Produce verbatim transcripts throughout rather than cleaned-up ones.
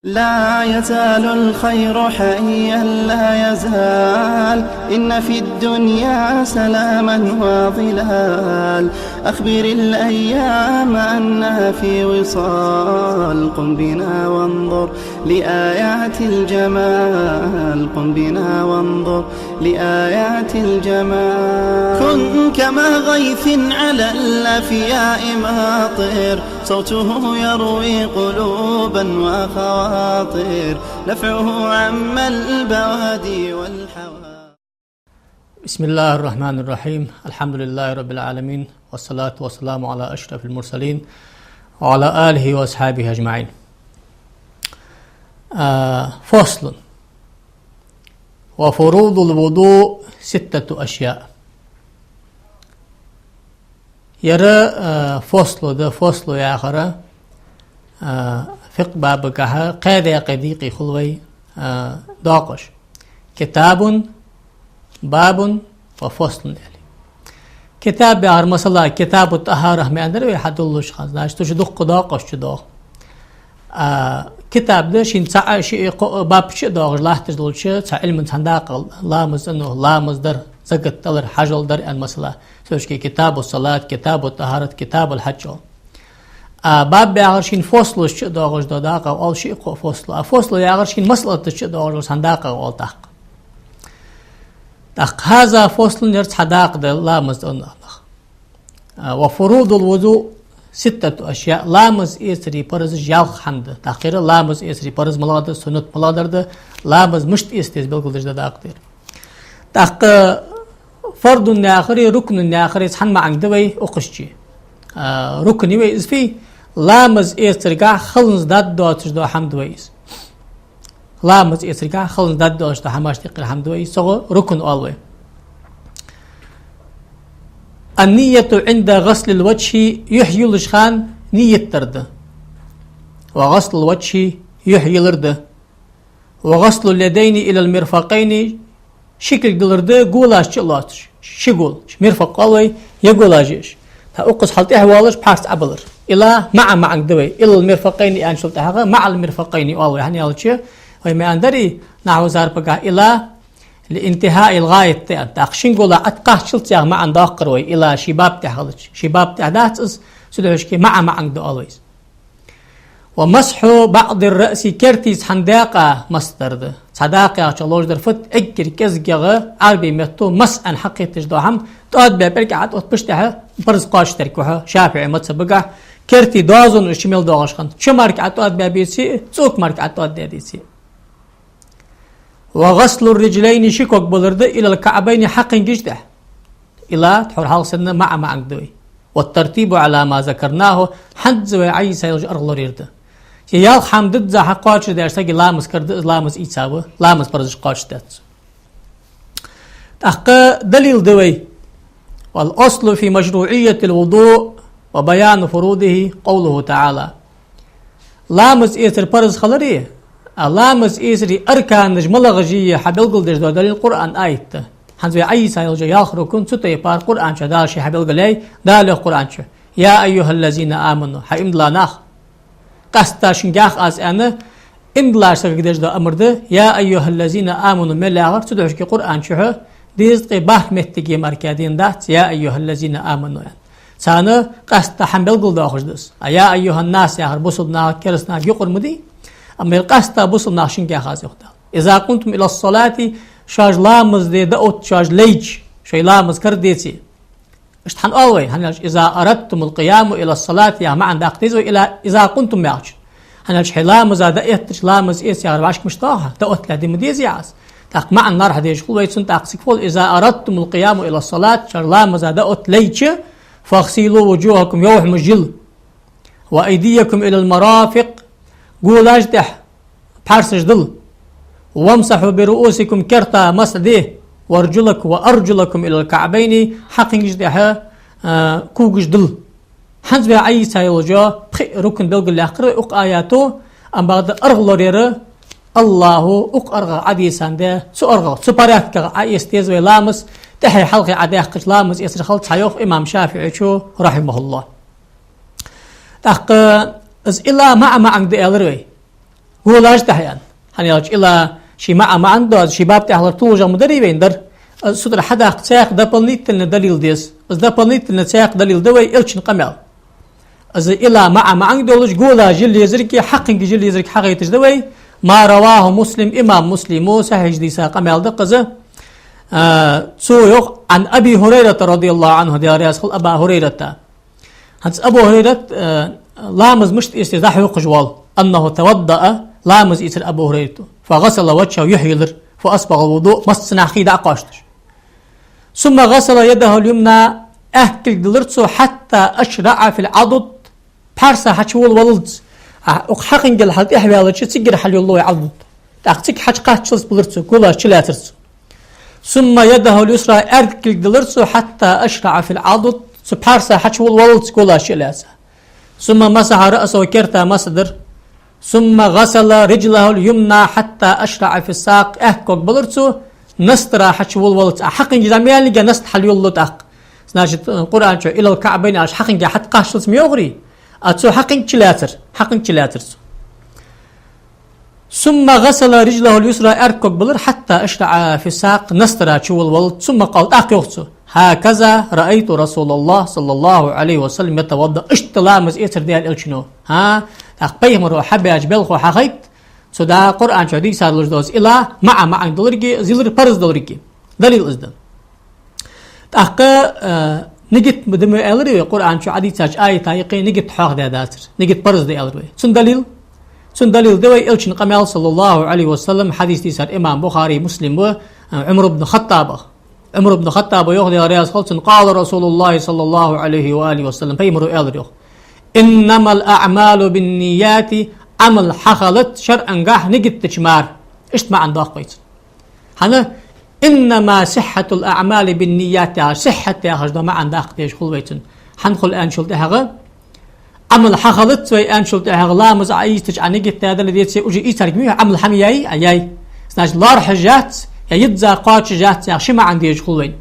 لا يزال الخير حيا، لا يزال، إن في الدنيا سلاما وظلال. أخبر الأيام أنها في وصال، قم بنا وانظر لآيات الجمال، قم بنا وانظر لآيات الجمال. كن كما غيث على الأفياء ماطر، صوته يروي قلوبا وخواطر، نفعه عم البوادي والحواضر. بسم الله الرحمن الرحيم. الحمد لله رب العالمين، والصلاة والسلام على أشرف المرسلين وعلى آله وأصحابه أجمعين. آه، فصل. وفروض الوضوء ستة أشياء. Ер, а, фаслу да, фаслу яхар, а, фикъхӀ бабагахьа кхаь даькъе дийкъа хул вай, а, доакъош. كتاب، باب وفصل аьле. Китаб яхар, масала, китабу тӀахӀара ма аьннадий вай хьадоаллаш хана, значит, цу чу дуккха доакъош чудоагӀа. А, китаб да шийна цаӀ, шиъ, кхоъ баб чу доагӀаш латташ долча цхьан Ӏилман цхьан дакъа, ламаз цӀенах, ламаз дар, закат далар, хьажол дар аьнна, масала. Цу чу китабу салат, китабу тӀахӀарат, китабул хьадж оал. А баб яхар шийна фаслуш чу доагӀаш дола дакъа оал, шиъ, кхоъ фаслу. А фаслу яхар шийна масъалаташ чу доагӀаш дола цхьан дакъа оал тӀаккха. ТӀаккха هذا فصل, ер цхьа дакъа да ламаз цӀенах. А, وفروض الوضوء ستة أشياء, ламаз эцара паразаш ялх хӀама да. ТӀаккха ер ламаз эцара параз малагӀа да, суннат малагӀдар да, ламаз мишта эца деза белгалдеш дола дакъа да ер. ТӀаккха фардун яхари, рукнун яхари цхьан маӀанга да вай укхаза чу. А, рукн я вай из фуй, ламаз эцаргахьа хиланза даргдоацаш дола хӀама да вай из. Ламаз эцаргахьа хиланза даргдоацаш дола хӀамаш тӀехьара хӀама да вай из, цох рукн оал вай. النية عند غسل الوجه, юхь юллаш хана ният дар да. وغسل الوجه, юхь йилар да. وغسل اليدين إلى المرفقين, ши кулг дилар да голаш чу а лоацаш. Ши гол. Мирфакъ оал вай е голаш я уж. ТӀаккха укхаза хьалтӀехьа воалаш пхьарс Ӏобалар. إلى مع маӀанга да вай. إلى المرفقين аьнначул тӀехьагӀа مع المرفقين оал вай. ХӀана аьлча, вай ма аьннадарий, нахьву зарфагахьа إلى لانتهاء الغاية да аьнна. ТӀаккха шин гола Ӏокхаччалца яха маӀан доаккхар вай, إلى ший баб тӀа хилча. Ший баб тӀа дац из, цудухьа шке مع маӀанга да оал вай из. ومسح بعض الرأس, керта цхьан даькъа масхь дар да. Цхьа дакъа яхачох ловш дар фуд, эггара кӀезигагӀа Ӏарбий метто масхь аьнна хьакхеташ дола хӀама, тӀоадабаь пӀелг ӀотӀаоттабеш тӀехьа параз кхоачашдергва хьо, ШафиӀий мазхӀабагахьа. Керта дозон уж чу мел доагӀаш хинна, чу мара ӀотӀоадабаь беце а, цӀока мара ӀотӀоадабаь деце а. وغسل الرجلين, ши ког балар да, إلى الكعبين, хьакхингаш тӀехьа. إلى тхьовра хьалха санна مع маӀанга да вай. والترتيب على ما ذكرناه, хӀанз вай Ӏайса йолча аргӀа лораяр да. Е ялх хӀама дизза хьакхоачашдаь сага ламаз карда, из ламаз ийца ва, ламаз паразаш кхоачашдаьд цо. ТӀаккха далил да вай. والأصل في مشروعية الوضوء وبيان فروضه قوله تعالى. Ламаз эцар параз хилари, а ламаз эцара арканаш малагӀаш я хьабелгалдеш дола далил Къуръан аят да. ХӀанз вай Ӏайса йолча ялх рукн, цу тайпара Къуръан чу Дала ше хьабелгалъяьй, Дала йоах Къуръан чу: يا أيها الذين آمنوا, хӀай иман дилла нах. Къаьстта шунгахьа аз аьнна, иман диллача сагага деш дола амар да, يا أيها الذين آمنوا мел яхар, цудухьа шке Къуръан чу хьо, дезткъеи бархӀ моттиге мара кхы денна дац, يا أيها الذين آمنوا аьнна. Царна къаьстта хӀама белгалдоахаш да из. А يا أيها الناس яхар бусалба наха, кераста наха юкъара ма дий. Амма ер къаьстта бусалба нах шунгахьа аз йоах Дала. إذا قمتم إلى الصلاة, шоаш ламаза де дӀаотта шоаш лайча, шоай ламаз кара деце. Иштта хӀана оал вай? ХӀана аьлча, إذا أردتم القيام إلى الصلاة яха маӀан даккха деза вай, إلى, إذا قمتم яхачун. ХӀана аьлча, хьо ламаза дӀаэттача, ламаз эца яхар вӀашка мишта доагӀа, дӀаотталехь де ма дезий Ӏа из. ТӀаккха маӀан лоархӀа дезаш хул вай цунна, тӀаккха цига хул: إذا أردتم القيام إلى الصلاة, шоаш ламаза дӀаотта лайча, فاغسلوا وجوهكم, йовхьамаш йила. وأيديكم إلى المرافق, голаш тӀехьа пхьарсаш дила. وامسحوا برؤوسكم, керта масхь де. وأرجلك-, وأرجلكم إلى الكعبين, хьакхингаш тӀехьа, а, когаш дила. ХӀанз вай Ӏайса йолча пхи рукн белгалъяьккхар вай укх аято, амма бакъда аргӀа лораяр АллахӀа укх аргӀагӀа Ӏодийцандаь, цу аргӀагӀа, цу порядкагӀа Ӏоэца деза вай ламаз, тӀехьеи хьалхеи Ӏодаьккхача ламаз эцар хилац хьа йоах имам ШафиӀийчо, رحمه الله. ТӀаккха из إلى مع маӀанга да аьлар вай. Голаш тӀехьа аьнна. ХӀана аьлча إلى ший маӀан маӀан да, ший баб тӀехьалара тулжагӀ ма дарий вайна дар. Из сутара хьадаккха цхьаькха дополнительно далил деза. Из дополнительно цхьаькха далил да вай Элчан къамаьл. Из إلى маӀан маӀан долаш, гола жил езарг, хьакхинга жил езарг хьагойташ да вай. ما رواه مسلم, имам Муслима сахьихь дийца къамаьл да-кх из. А, цо йоах, عن أبي هريرة رضي الله عنه, Даьла раьза хилва Абу Хурайрата. ХӀанз Абу Хурайрат, а, ламаз мишта эца деза дӀахьокхаш вола, أنه توضأ, ламаз эцар Абу Хурайрата. فغسل وجهه, юхь йилар. فأسبغ الوضوء, массанахьа хий дӀакхоачаш. ثم غسل يده اليمنى, аьтта кулг дилар цо, حتى أشرع في العضد, пхьарса хьачуволаваллалца. А, укх хьакхингал хьал тӀехьаваьлча, цигара хьалйолалу вай عضد. ТӀаккха цига хьачукхаччалца биллар цо, голаш чулаьцар цо. ثم يده اليسرى, аьрда кулг дилар цо, حتى أشرع في العضد, цу пхьарса хьачуволаваллалца голаш чулаьца. ثم مسح رأسه, керта масхь дир. ثم غسل رجله اليمنى حتى أشرع في الساق, аьтта ког биллар цо, настара хьачуволаваллалца. А хьакхинга жамаьлига наста хьалйолалу тӀаккха. Значит, Къуръан чу إلى الكعبين аьлча, хьакхинга хьатӀакхаччалца ма йоахарий. А цо хьакхинга чулаьцар, хьакхинга чулаьцар цо. ثم غسل رجله اليسرى, аьрда ког биллар, حتى أشرع في الساق, настара чуволаваллалца. ثم قال, тӀаккха йоах цо: هكذا رأيت رسول الله صلى الله عليه وسلم يتوضأ. Иштта ламаз эцар Даьла Элчано. ХӀа? ТӀаккха пайхамара хьабаьча балхо хьахайт, цу да Къуръан чу дийца долаш да из إلى маӀан маӀан долга, из йилар парз долга. Далил из да. ТӀаккха, а, нигат ма де ма аьлар вай, Къуръан чу Ӏодийцача аята юкъе нигат хьоахадаь дацар. Нигат парз да аьлар вай. Цун далил? Цун далил да вай Элчан къамаьл, صلى الله عليه وسلم, хьадис дийцар имам Бухари, Муслима, а, Ӏумар ибн Хаттаба. Ӏумар ибн Хаттаба йоах, Даьла раьза хилва цунна: قال رسول الله صلى الله عليه وآله وسلم, пайхамара аьлар йоах: إنما الأعمال بالنيات, Ӏамал хьахилац шарӀангахьа нигат дича мара. Иштта маӀан доаккх вай цун. ХӀана? إنما صحة الأعمال بالنيات яхаш, сихьхьат яхаш дола маӀан даккха дезаш хул вай цун. ХӀана хул аьнначул тӀехьагӀа, Ӏамал хьахилац вай аьнначул тӀехьагӀа, ламаз Ӏоийцача Ӏа нигат даь дале, деце, уже ийцарг мий, Ӏамал хьа ма яьй, а яьй. Значит, лоархӀаш яц, е йизза кхоачаш яц яхаш ши маӀан дезаш хул вайна.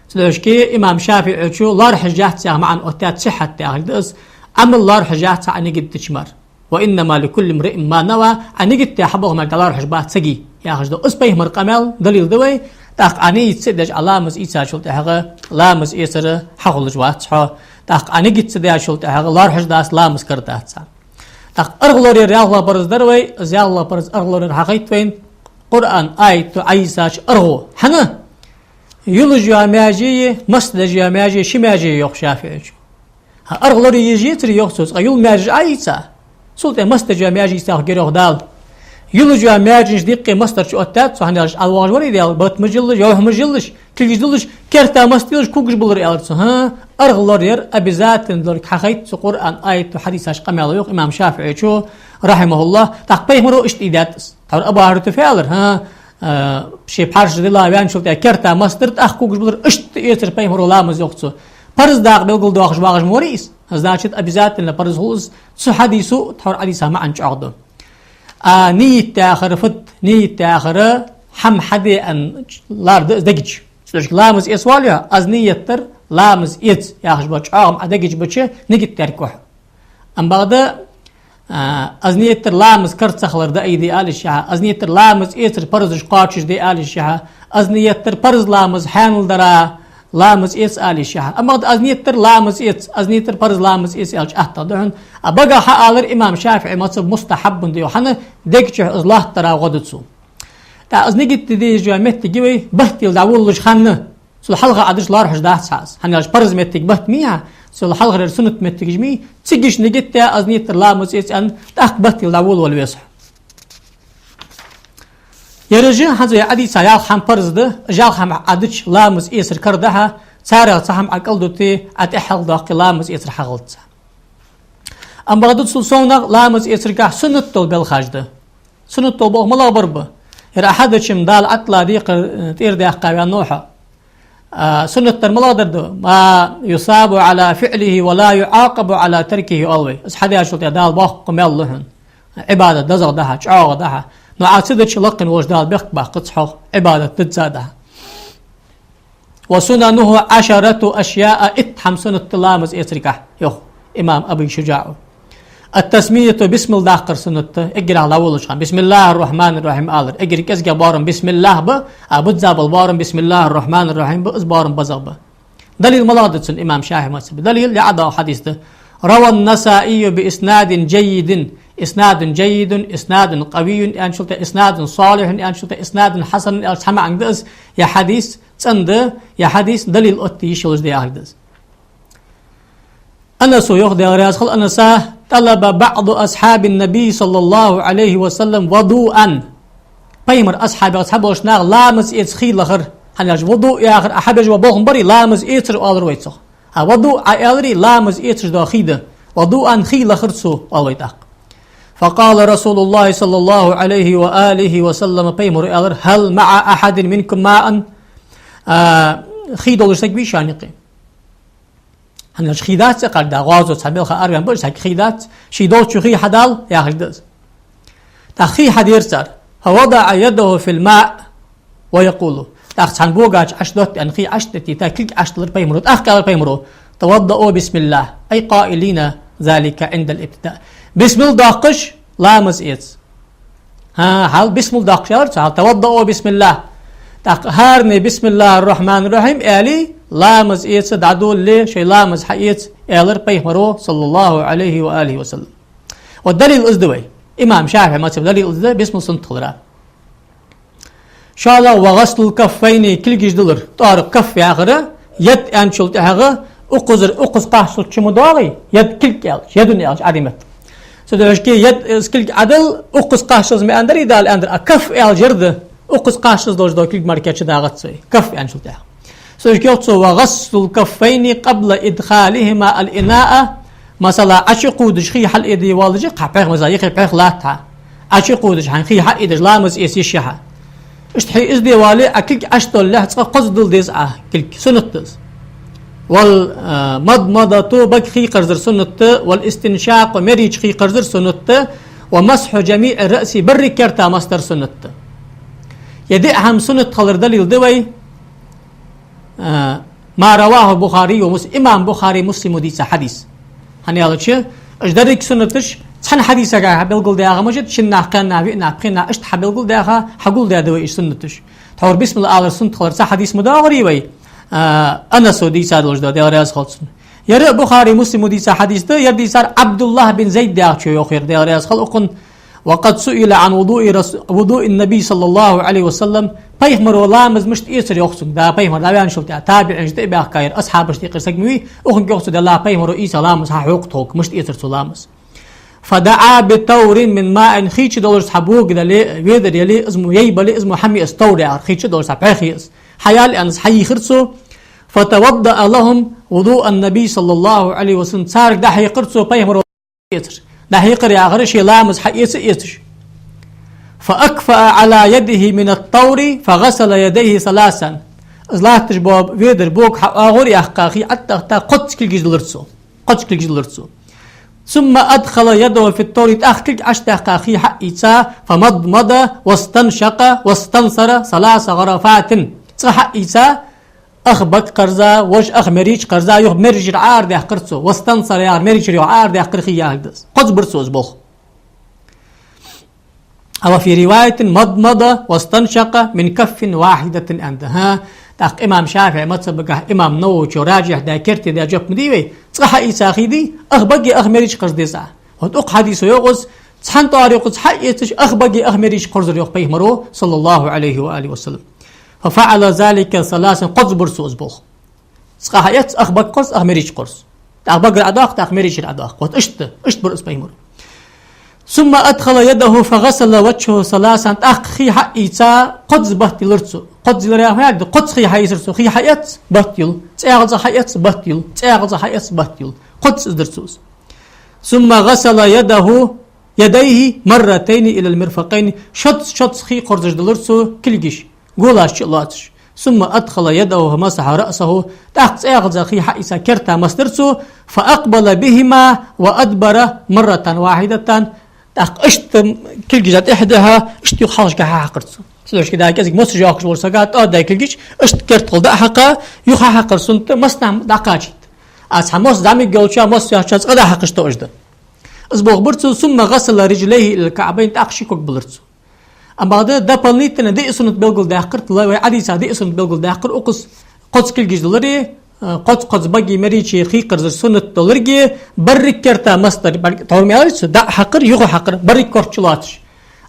Цудухьа имам ШафиӀийчо лоархӀаш яц яха маӀан оттадаьд, сихьхьат яхаш да из, Ӏамал лоархӀаш яц Ӏа нигат дича мара. وإنما لكل امرئ ما نوى, Ӏа нигат даь хьабоагӀа мара дӀалоархӀаш бац сага, яхаш да. Из пайхамара къамаьл далил да вай, тӀаккха Ӏа нийят ца деш Ӏа ламаз ийцачул тӀехьагӀа, ламаз эцар хьахулаш вац хьо, тӀаккха Ӏа нигат ца даьчул тӀехьагӀа лоархӀаш дац, ламаз карадац. ТӀаккха аргӀа лораяр ялхлагӀа парз дар вай, из ялхлагӀа парз аргӀа лораяр хьахайт вайна Къуръан аято Ӏодийцача аргӀо. ХӀана? Юлаш йола маьже, масса деш йола маьже, ши маьже йоах ШафиӀийчо. ХӀа, аргӀа лорае еза яцар йоах цо, цкъа юла маьжеш Ӏоийца. Цул тӀехьа масса деш йола маьже йийца яхар йоах Дала. Юлаш йола маьженаш диккхе массарча оттадаьд цо, хӀана аьлча ӀовоагӀаш вар из Даьла, бат ма жиллаш, юхь ма жиллаш, кулгаш диллаш, керта масхь диллаш, когаш биллар аьлар цо. ХӀа, аргӀа лораяр обязательно долга хьахайт цу Къуръан аято, хьадисаша къамаьло йоах имам ШафиӀийчо, رحمه الله, тӀаккха пайхамара иштта ийдаьд из. Тхьовра Абу Хьурайрата фу аьлар, хӀа, а, ше пхьарш дилла ваьнначул тӀехьа керта масхь дир, тӀаккха когаш биллар, иштта эцар пайхамара ламаз йоах цо. Парз дакъа белгалдоахаш вагӀаш ма варий из. Значит, обязательно парз хул из. Цу хьадисо, тхьовра хьадиса маӀан чӀоагӀа да. А нийят яхар фуд, нийят яхар хӀама хьаде аьнна лар да из дега чу. Цудухьа ламаз эца воалле, аз нийят дир, ламаз эца яхаш бола чӀоагӀам Ӏа дега чу бича, нигат дерг ва хьо. Амма бакъда, а, аз нийят дир ламаз кара ца хилар да айде ала йиш я хьа, аз нийят дир ламаз эцар парзаш кхоачаш да ала йиш я хьа, аз нийят дир парз ламаз хьанал дара ламаз эца ала йиш я хьа. Амма бакъда аз нийят дир ламаз эца, аз нийят дир парз ламаз эца аьлча атта да хьона. А багах хьаалар имам ШафиӀий мазхӀаб мустахьаббун да йоах, хӀана дега чу из латтара гӀо да цо. ТӀаккха из нигат де дезаш йола моттиг я вай, барт йилла дӀаволалуш хана. Цул хьалха Ӏа дича лоархӀаш дац хьа из. ХӀана аьлча парз моттиг барт мий хьа, цул хьалхарча суннат моттигаш мий, цига иштта нигат де, аз нийят дир ламаз эца аьнна, тӀаккха барт йилла дӀаволавала веза хьо. Ераш хӀанз вай Ӏодийца ялх хӀама парз да, ялх хӀама Ӏа дича ламаз эцар кара да хьа, царех цхьа хӀама Ӏа кӀалдуте, Ӏа тӀехьа хьалхадоаккхе ламаз эцар хьахилац. Амма бакъда цул совнагӀа ламаз эцаргахьа суннат дола белхаш да. Суннат дола болх малагӀбар ба? Ер Ӏа хьадича-м Дала Ӏатла декхар, э, тӀера даьккха ваьннав хьо. А, суннат дар малагӀдар да? ما يثاب على فعله ولا يعاقب على تركه, оал вай. Из хьадаьчул тӀехьа Дала боккха маьл лу хьона. Ӏибадат дезагӀа да хьа, чӀоагӀа да хьа. Но Ӏа ца дича лакхе волча Дала бехк баккхац хьох, Ӏибадат дизза да хьа. وسننه عشرة أشياء, итт хӀама суннат да ламаз эцаргахьа, йоах имам Абу ШужаӀо. التسمية, бисмилла даккхар суннат да, эггара хьалха волаш хана. بسم الله الرحمن الرحيم алар. Эггара кӀезигагӀа боарам бисмиллахӀ ба, а бизза бола боарам بسم الله الرحمن الرحيم ба, из боарам базагӀа ба. Далил малагӀа да цун имам ШафиӀий мазхӀаба? Далил яӀ да, хьадис да. رواه النسائي بإسناد جيد, إسناد جيد, إسناد قوي, аьнначул тӀехьа إسناد صحيح, аьнначул тӀехьа إسناد حسن, аьлча цхьа маӀан да из, е хьадис цӀена да, е хьадис далил оттае йиш йолаш да яхилга да из. Анаса йоах, Даьла раьза хилва Анаса: طلب بعض أصحاب النبي صلى الله عليه وسلم وضوءا. Пайхамара асхьабех цхьаболча наха ламаз эца хий лахар. ХӀана аьлча вудуъ яхар, а хьабеш бола болх барий, ламаз эцар оалар вай цох. А вудуъ Ӏа аьларий, ламаз эцаш дола хий да. وضوءا, хий лахар цо, оал вай тӀаккха. فقال رسول الله صلى الله عليه وآله وسلم, пайхамара аьлар: هل مع أحد منكم ماء؟ А, хий долаш саг вий шоана юкъе? ХӀана аьлча хий дац цӀаккха да, гӀазот цхьа мел ха араваьнна ба, сага хий дац, ше долча хий хьадала яхаш да из. ТӀаккха хий хьадера цар. فوضع يده في الماء ويقول. ТӀаккха цхьан бога чу Ӏочудотта аьнна, хий Ӏочудеттийта, кулг Ӏочудиллар пайхамара. ТӀаккха аьлар пайхамара: توضؤوا بسم الله, أي قائلين ذلك عند الابتداء. Бисмилла доаккхаш ламаз эца. ХӀа, хьал бисмилла доаккхаш аьлар цо, хьал توضؤوا بسم الله. ТӀаккха хӀаране بسم الله الرحمن الرحيم аьле, ламаз эца, дӀадолале, шоай ламаз хьаэца, аьлар пайхамара, صلى الله عليه وآله وسلم. Вот далил из да вай. Имам ШафиӀий мазхӀаба далил из да, бисмилла суннат хилара. ШоллагӀа, وغسل الكفين, кулгаш диллар. ТӀоара каф яхар, яд аьнначул тӀехьагӀа укхазара, укхаза кхаччалца чу ма доагӀий, яд кулг аьлча, ядун аьлча Ӏарбий меттала. Цудухьа шке яд, э, кулг Ӏодилла, укхаза кхаччалца ма аьннадарий Дала, аьннадар, а каф аьлча яр да, укхаза кхаччалца долаш дола кулг мара кхы чу дагӀац вай, каф аьнначул тӀехьагӀа. Цудухьа йоах цо: وغسل الكفين قبل إدخالهما الإناء. Масала, Ӏочукхувдаш хий хьалъайде воаллаш, хьа пхьегӀа, масала, юххе пхьегӀа латт хьа. Ӏочукхувдаш хьайна хий хьаийдеш ламаз эца йиш я хьа. Иштта хьайийдеш воале, Ӏа кулг Ӏочудоллалехь, цкъа кхозза дилла деза Ӏа кулг. Суннат да из. Вал, а, мадмадату, бага хий кхарзар суннат да, вал истиншакъу, мерача хий кхарзар суннат да, ва масхьу жамиӀи раъси, беррига керта масдар суннат да. Е диъ хӀама суннат хилара далил да вай, а, ма раваху Бухарий ва Мус-, имам Бухарий, Муслима дийца хьадис. ХӀана аьлча, уж деррига суннаташ цхьан хьадисагахьа белгалдаьха ма дий, шиннахьа, кхаьннахьа, виънахьа, пхеннахьа, иштта хьабелгалдаьха, хьагулдаь да вай уж суннаташ. Тхьовра бисмилла алар суннат хилара цхьа хьадис ма доагӀарий вай, а, Анаса дийца долаш да, Даьла раьза хилва цунна. Ер Бухарий, Муслима дийца хьадис да, ер дийцар Ӏабдуллахь бин Зайд яхачо йоах ер, Даьла раьза хилва укхунна. وقد سئل عن وضوء رس-، وضوء النبي صلى الله عليه وسلم, пайхамара ламаз мишта эцар йоах цунга, да, пайхамар дӀаваьнначул тӀехьагӀа, табиӀинаш тӀа а баьхкаб ер, асхьабашта юкъера саг ма вий, укхунга йоах цо, Даьла, пайхамара Ӏийса ламаз хьахьокх тхога, мишта эцар цо ламаз. فدعا بتور من ماء, хий чу долаш цхьа бога дале, ведар яле, из мо яй бале, из мо хьаме из, тавр яхар, хий чу долаш цхьа пхьегӀа я из. Хьаяла аьнна, из хьайийхар цо. فتوضأ لهم وضوء النبي صلى الله عليه وسلم, царга дӀахьекхар цо пайхамара эцар. ДӀахьекхар яхар, ший ламаз хьаэца эцаш. فأكفأ على يده من التور فغسل يديه ثلاثا. Из латташ бола ведар, бога хьаоагӀора яьккха хий Ӏоттадаьча, кхозза кулгаш диллар цо. Кхозза кулгаш диллар цо. ثم أدخل يده في التور, тӀаккха кулг Ӏочудаьккха хий хьаийца, فمضمض واستنشق واستنثر ثلاث غرفات. Цкъа хьаийца, ах бага кхарза, вож ах мерача кхарза, юха мерачара Ӏоарадаьккхар цо. واستنثر яхар, мерачара юха Ӏоарадаьккхар хий яхилга да из. Кхозза бир цо из болх. وفي رواية مضمض واستنشق من كف واحدة аьннад. ХӀа, тӀаккха имам ШафиӀий мазхӀабагахьа имам Нававичо ражихь даь, керте даь жоп ма дий вай, цкъа хьаийца хий дий, ах бага, ах мерача кхарза деза Ӏа. Вот укх хьадисо йоах из, цхьан тӀоара юкъаца хьаэцаш, ах бага, ах мерача кхорзар йоах пайхамара, صلى الله عليه وآله وسلم. ففعل ذلك ثلاثا, кхозза бир цо из болх. Цкъа хьаэц, ах бага кхорз, ах мерача кхорз. ТӀаккха багара Ӏодоаккх, тӀаккха мерачара Ӏодоаккх. Вот иштта, иштта бир из пайхамара. ثم أدخل يده فغسل وجهه ثلاثا, тӀаккха хий хьаийца, кхозза бетт йиллар цо. Кхозза йиллар яхар хӀана да, кхозза хий хьаийцар цо. Хий хьаэц, бетт йилла, цӀагӀалца хьаэц, бетт йилла, цӀагӀалца хьаэц, бетт йилла. Кхозза из дир цо из. ثم غسل يده، يديه مرتين إلى المرفقين. Шозза, шозза хий кхорзаш диллар цо кулгаш, голаш чу а лоацаш. ثم أدخل يده فمسح رأسه. ТӀаккха цӀагӀалца хий хьаийца керта масдар цо. فأقبل بهما وأدبر مرة واحدة. ТӀаккха иштта кулгаш тӀехьа дихьа, иштта юха хьалхашка хьахьакхар цо. Цудухьа шке да кӀезига мосаш йоаккхаш волча сага тӀоадаь кулгаш, иштта керта гӀолла дӀа а хьакха, юха хьахьакхар суннат да, массанахьа дӀакхачийта. А цхьа мос зӀамига йолча мос йоацача цкъа дӀахьакхаш тоъаш да. Из бохабар цо, ثم غسل رجليه إلى الكعبين, тӀаккха ши ког балар цо. Амма бакъда дополнительно диъ суннат белгалдаьккхар, тла вай хьадисах диъ суннат белгалдаьккхар, укхаза кхозза кулгаш далари, э, кхозза-кхозза багеи мерачеи хий кхарзар суннат долари, берригача керта масдар, бар-, тхьовра ма аьлар цо, дӀа а хьакхар, юха а хьакхар, берригача корта чу лоацаш.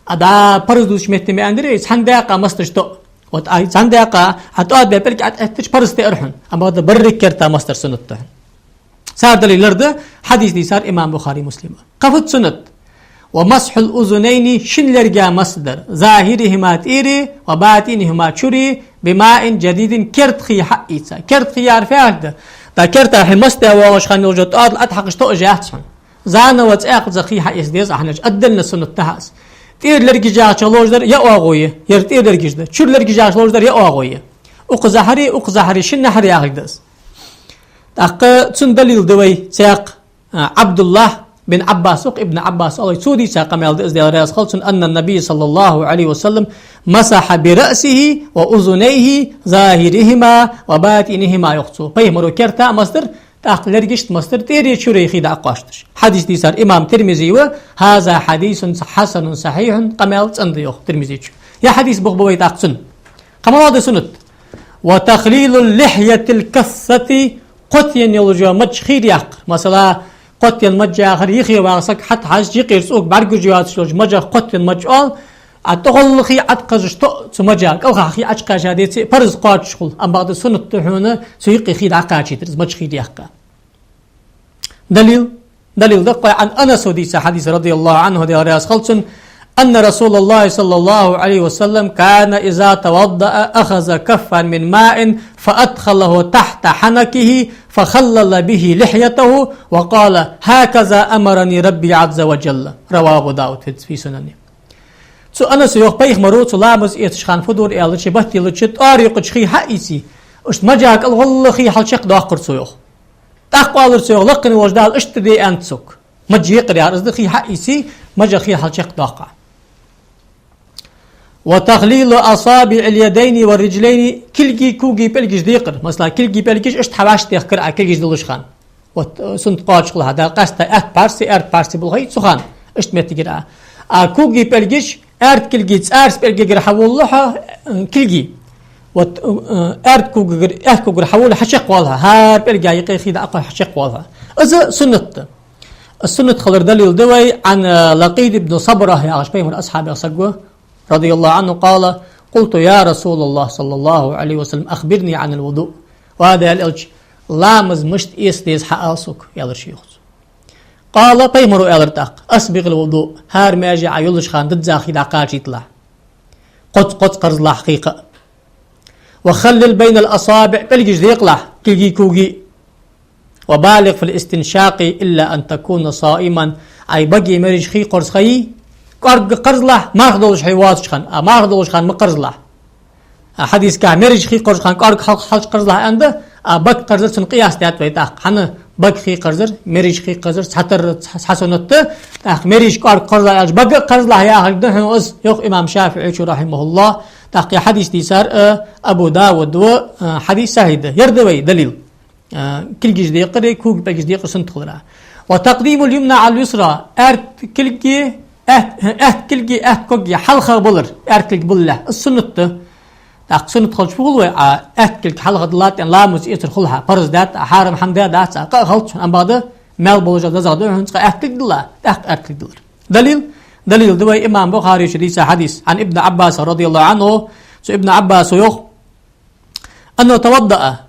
А дӀа парз дувцача метте ма аьннадар, из цхьан даькъа масдараш тоъ. Вот, а, цхьан даькъа, а, тоъа бе пӀелг а тӀаэттача парз тӀаэра хьона. Амма бакъда берригача керта масдар суннат да хьона. Цар далил ларда, хьадис дийцар имам Бухари, Муслима. Кхы фуд суннат? ومسح الأذنين, шин лерга масхь дар, ظاهرهما, тӀери, وباطنهما, чури, بماء جديد, керда хий хьаийца. Керда хий яхар фу яхилга да? ТӀаккха керта хьо масхь даь воагӀаш хана йолча тоъал тӀа хьакхаш тоъаш яц хьона. Заново цӀаькхаза хий хьаийца деза хьона, отдельно суннат да хьа из. ТӀера лергаш яхачох ловш дар яа оагӀув я, ер тӀера лергаш да. Чура лергаш яхачох ловш дар яа оагӀув я. Укхазахьари, укхазахьари, шиннахьара яхилга да из. ТӀаккха цун далил да вай цхьаькха, а, Ӏабдуллахь бин Ӏаббас, укх Ибн Ӏаббас оал вай, цо дийца къамаьл да из, Даьла раьза хилва цунна, أن النبي صلى الله عليه وسلم مسح برأسه وأذنيه ظاهرهما وباطنهما, йоах цо. Пайхамаро керта а масхь дар, тӀаккха лергашта а масхь дар, тӀери чури хий дӀакхоачаш. Хьадис дийцар имам Тирмизи ва, هذا حديث حسن صحيح, къамаьл цӀена да, йоах Тирмизечо. Ер хьадис бохабу вай тӀаккха цунна. Кхы малагӀа да суннат? وتخليل اللحية الكثة, кхотаенна йолча мажа хий яккхар. Масала, кхотаенна маж яхар юхе вагӀа саг хьатӀахьежача юкъера цӀока бӀаргагуш йоацаш йолча мажах кхотаенна маж оал, а тӀагӀолла хий Ӏокхаьжача тоъ цу мажа, кӀалхахьа хий Ӏочукхаьча деце а парз кхоачаш хул, амма бакъда суннат да хьона цу юкъе хий дӀакхачийтар, из маж хий яккха. Далил? Далил да-кх вай Ӏан Анаса дийца хьадис, رضي الله عنه, Даьла раьза хилва цунна, أن رسول الله صلى الله عليه وسلم كان إذا توضأ أخذ كفا من ماء فأدخله تحت حنكه فخلل به لحيته وقال: هكذا أمرني ربي عز وجل. رواه أبو داود في، في سننه. Цу Анаса йоах, пайхамаро цо ламаз эцаш хана фу дора аьлча, батталлача тӀоара юкъача хий хьаийце, иштта мажа кӀалгӀолла хий хьалчакхдоаккхар цо, йоах. ТӀаккха оалар цо, йоах: лакхе волча Дала иштта де аьннад сога. Маж екъар яхар из да, хий хьаийце, мажа хий хьалчакхдоаккх. وتخليل أصابع اليدين والرجلين, кулгий, когий пӀелгаш декъар. Масала, кулгий пӀелгаш иштта хьавӀашагӀтехкар Ӏа кулгаш дуллаш хана. Вот, э, суннат кхоачаш хул хьа, да, къаьстта аьтта пхьарс, аьрда пхьарс болхий цу хана, иштта моттигера Ӏа. А когий пӀелгаш, аьрда кулгий цӀарца пӀелгагара хьаволалу хьа, э, кулгий. Вот, э, аьрда когагара, аьтта когагара хьаволалу, хьачакхвоал хьа, хӀара пӀелга юкъе хий дӀакхоачаш хьачакхвоал хьа. Из суннат да. Из суннат хилара далил да вай Ӏан, э, Лакъит ибн Сабра яхача пайхамара асхьабех саго, رضي الله عنه, قال: قلت: يا رسول الله صلى الله عليه وسلم، أخبرني عن الوضوء. Ва Даьла элча, ламаз мишта эца деза хьаала сога, аьлар ше, йоах цо. قال, пайхамаро аьлар тӀаккха: أسبغ الوضوء, хӀара маьже Ӏа йоллаш хана дизза хий дӀакхачийталахь. Кхозза-кхозза кхарзалахь хий кхы а. وخلل بين الأصابع, пӀелгаш декъалахь, кулгий, когий. وبالغ في الاستنشاق إلا أن تكون صائما. Ӏа багеи мерачеи хий кхорза ха йий, кӀоарга кхарзалахь, марха долаш хьо воацача хана, а марха долаш хана ма кхарзалахь. А хьадисагахь мерачеи хий кхорзача хана кӀоарга хьал-, хьалчакхарзалахь аьннад, а бага кхарзар цунна къияс даьд вай тӀаккха. ХӀана? Бага хий кхарзар, мерачеи хий кхарзар цхьатарра цхьа, цхьа суннат да, тӀаккха мерачеи кӀоарга кхарзалахь аьлча, бага а кхарзалахь яхилга да хьона из, йоах имам ШафиӀечо, رحمه الله. ТӀаккха ер хьадис дийцар, э, Абу Дауда ва, э, хьадис сахьихь да. Ер да вай далил. А, кулгаш декъари, кога пӀелгаш декъари суннат хилара. وتقديم اليمنى على اليسرى, аьрда кулги, аьт-, аьтта кулги аьтта коги хьалха балар, аьрда кулг балалехь, из суннат да. ТӀаккха суннат хилча фу хул вай, а, аьтта кулг хьалха диллад аьнна ламаз эцар хул хьа, парз дац, а, хьарам хӀама да, дац, а, къа а хилац хьона, амма бакъда маьл болаш а дезагӀа да хьона цкъа аьтта кулг дилла, тӀаккха аьрда кулг диллар. Далил? Далил да вай имам Бухаречо дийца хьадис. عن ابن عباس رضي الله عنه, цу Ибн Ӏаббаса йоах, أنه توضأ,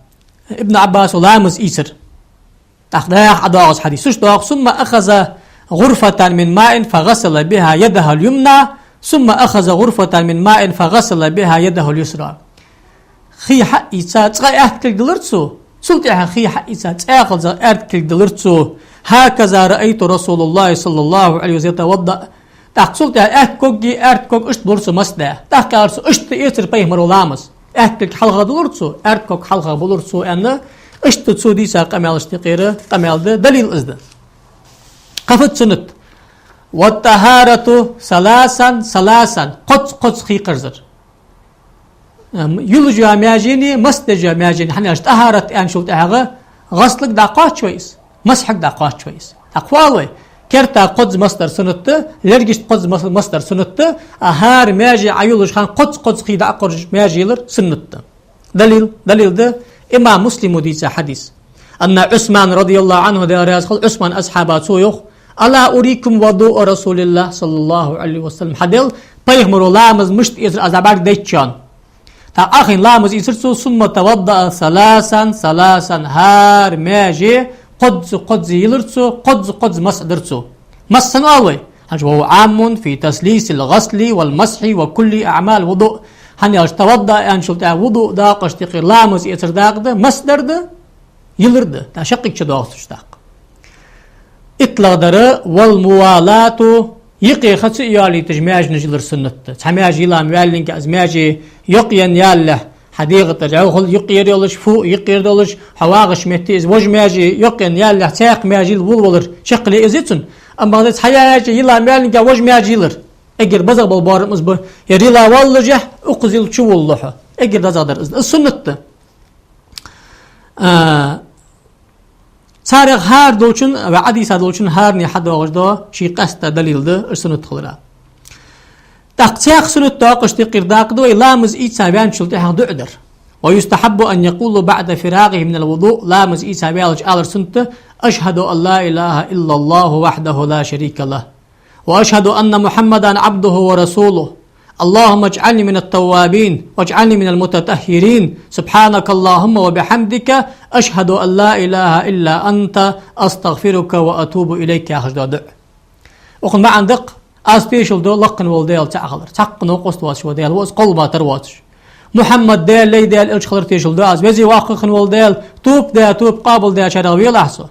Ибн Ӏаббаса ламаз ийцар. ТӀаккха дӀаьха ӀодоагӀа из хьадис. Цо доагӀа: ثم أخذ غرفة من ماء فغسل بها يده اليمنى، ثم أخذ غرفة من ماء فغسل بها يده اليسرى. Хий хьаийца цкъа аьтта кулг диллар цо, цул тӀехьагӀа хий хьаийца цӀаькхаза аьрда кулг диллар цо. هكذا رأيت رسول الله صلى الله عليه وسلم يتوضأ. ТӀаккха цул тӀехьагӀа аьтта коги аьрда коги иштта бир цо масхь даь. ТӀаккха аьлар цо: иштта эцар пайхамаро ламаз. Аьтта кулг хьалха диллар цо, аьрда ког хьалха биллар цо, аьнна, иштта цо дийца къамаьлашта юкъера къамаьл да, далил из да. Кхы фуд суннат? والطهارة ثلاثا ثلاثا, кхозза-кхозза хий кхарзар. Ам, йолаш йола маьжени, масхь деш йола маьжени, хӀана аьлча тӀахӀарат аьнначул тӀехьагӀа гӀаслага дӀакхоач вай из, масхьага дӀакхоач вай из. ТӀаккха фу оал вай? Керта кхозза масхь дар суннат да, лергашта кхозза мас-, масхь дар суннат да, а хӀара маьже Ӏа йолаш хана кхозза-кхозза хий дӀакхоржаш маьже йилар суннат да. Далил, далил да, имам Муслима дийца хьадис. Анна Ӏусман, радияллаху Ӏанху, Даьла раьза хилва, Ӏусман асхьаба, цо йоах: «ألا أريكم وضوء رسول الله صلى الله عليه وسلم». Хьадел, пайхамара ламаз мишта эцар аз дӀабӀаргадайча. ТӀаккха ахин ламаз ийцар цо, «ثم توضأ ثلاثا ثلاثا», хӀара маьже кхозза-кхозза йилар цо, кхозза-кхозза масхь дир цо. Масхь санна оал вай? ХӀанз: «وهو عام في تثليث الغسل والمسح وكل أعمال الوضوء». ХӀана аьлча, «توضأ» аьнначул тӀехьагӀа вуду дакъашта юкъера ламаз эцар дакъа да, масхь дар да, йилар да, тӀаккха шаккхе чудоагӀаш дакъа. ИттлагӀдар: «والموالاة», юкъе ха ца йоалийташ маьженаш йилар суннат да. Цхьа маьже йила ма ваьллинге, из маьже йокъаенна ялалехь, хьа дегӀа тӀара жӀовхьал юкъера йолаш, фу юкъера долаш, хьо вагӀача метте из вож маьже йокъаенна ялалехь, цхьаькха маьже йила волавалар чакхъяле из я цун. Амма бакъда цхьа маьже йила ма ваьллинге вож маьже йилар, эггара базагӀа бола боарам из ба, ер йила валлалехь, укхаза йила чуволалу хьо. Эггара дезагӀдар из, из суннат да. А, царех хӀара долчун, вай Ӏодийца долчун хӀаране хьадоагӀаш да ший къаьстта далил да из суннат хилара. ТӀаккха цхьаькха суннат дакъашта юкъера дакъа да вай ламаз ийца ваьнначул тӀехьагӀа дуӀа дар. «ويستحب أن يقول بعد فراغه من الوضوء», ламаз ийца ваьлча алар суннат да: «أشهد أن لا إله إلا الله وحده لا شريك له، وأشهد أن محمدا عبده ورسوله، اللهم اجعلني من التوابين واجعلني من المتطهرين، سبحانك اللهم وبحمدك، أشهد أن لا إله إلا أنت، أستغفرك وأتوب إليك», яхаш да дуӀа. Укхун маӀан да-кх: «Аз тешал ду лакха вола Даьла цаӀ хилар, цхьаккха новкъост воацаш вола Даьла ва из, кхоллама тара воацаш. Мухьаммад Даьла лай, Даьла элча хилар тешал ду аз. Веза-воккха хинна вола Даьла, тоба даь, тоба къоабалдаьчарех велахь со.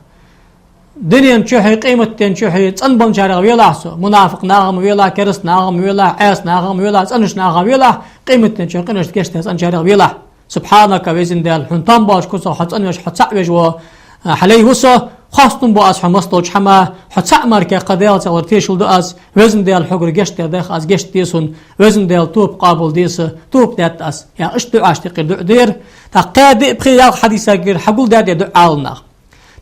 Дунен чухьи, къематден чухьи цӀенбеннарех велахь со. Мунафикъ нахах ма велахь, кераста нахах ма велахь, Ӏеса нахах ма велахь, цӀенача нахах велахь, къематден чухьи къинош гештдаь цӀенначарех велахь. Субханака, везан Даьла, хьона там боацача куцах хьо цӀенвеш, хьо цаӀ веш ва, а, хьа лай ва со, хоастам бу аз хьо массадолча хӀамах, хьо цаӀ мара кхы Даьла цӀагӀара тешал ду аз, везан Даьла, хьогара гешт дар даьха аз, гешт де сона, везан Даьла, тоба къоабалде са, тоба даьд аз», яха иштта дуӀашта юкъера дуӀа да ер. ТӀаккха кхаь, диъ, пхи, ялх хьадисагара хьагулдаьд ер дуӀа Ӏаламнаха.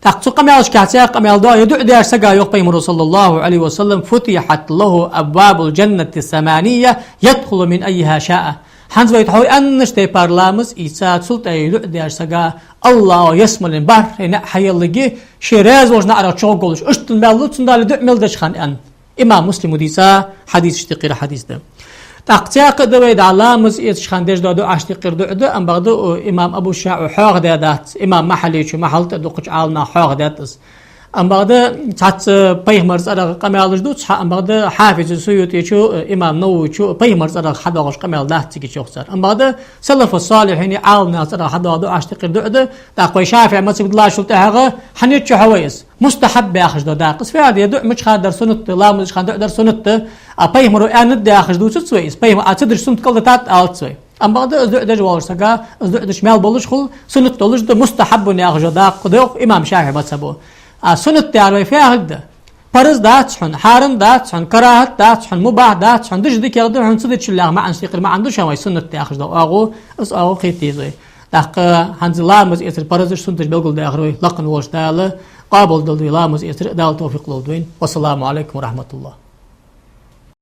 ТӀаккха цу къамаьлашка цхьаькха къамаьл да, ер дуӀа деш сага, йоах пайхамара, صلى الله عليه وسلم: «فتحت له أبواب الجنة الثمانية يدخل من أيها شاء». ХӀанз вай тхьовра аьннача тайпара ламаз ийца, цул тӀехьагӀа ер дуӀа деш сага, АллахӀа ялсмален бархӀе наӀар хьаелларгья, ше раьза волча наӀарах чугӀоргволаш. Иштта мел лу цун Дала дуӀа мел деча хана, аьнна. Имам Муслима дийца хьадисашта юкъера хьадис да. ТӀаккха цхьаькха да вай дӀа ламаз эцача хана деш дола дуӀашта юкъера дуӀа да, амма бакъда, о, имам Абу ШуӀаъ хьоахадаь дац, имам Махьаллечо, Махьалла тӀа дукхача Ӏаламнаха хьоахадаьд из. Амма бакъда цхьацца пайхамара цӀерагӀа къамаьлаш дувц хьа, амма бакъда Хьафиз Суютечо, э, имам Нававечо пайхамара цӀерагӀа хьадоагӀаш къамаьл дац цига чухсар. Амма бакъда салафу салихьина Ӏаламнаха цӀерагӀа хьадоагӀа дуӀашта юкъера дуӀа да, тӀаккха вай ШафиӀий мазхӀабе диллачул тӀехьагӀа Хьанифечо хьавай из. Мустахьаб яхаш да дакъа из. Фу да ер дуӀа, мичахьара дар суннат да, ламаз деча хана дуӀа дар суннат да, а пайхамара аьннад яхаш дувцац вай из. Пайхамара Ӏа ца дича суннат кӀалдитад алац вай. Амма бакъда из дуӀа деш волча сага, из дуӀа дича маьл болаш хул, суннат долаш да, мустахьаббун яхаш да дакъа да, йоах имам ШафиӀий мазхӀабо. А суннат яхар вай фу яхилга да? Параз дац хьона, хьарам дац хьона, карахӀат дац хьона, мубахь дац хьона, дича дикагӀа да хьона, ца дичалехь маӀанашта юкъера маӀан да шоана вай суннат яхаш да оагӀув, из оагӀув кхетаде деза вай. ТӀаккха хӀанз ламаз эцара паразаш, суннаташ белгалдаьхар вай, лакха волча Дала къоабалдолда вай ламаз эцар, Дала товфикъ лолда вайна. والسلام عليكم ورحمة الله.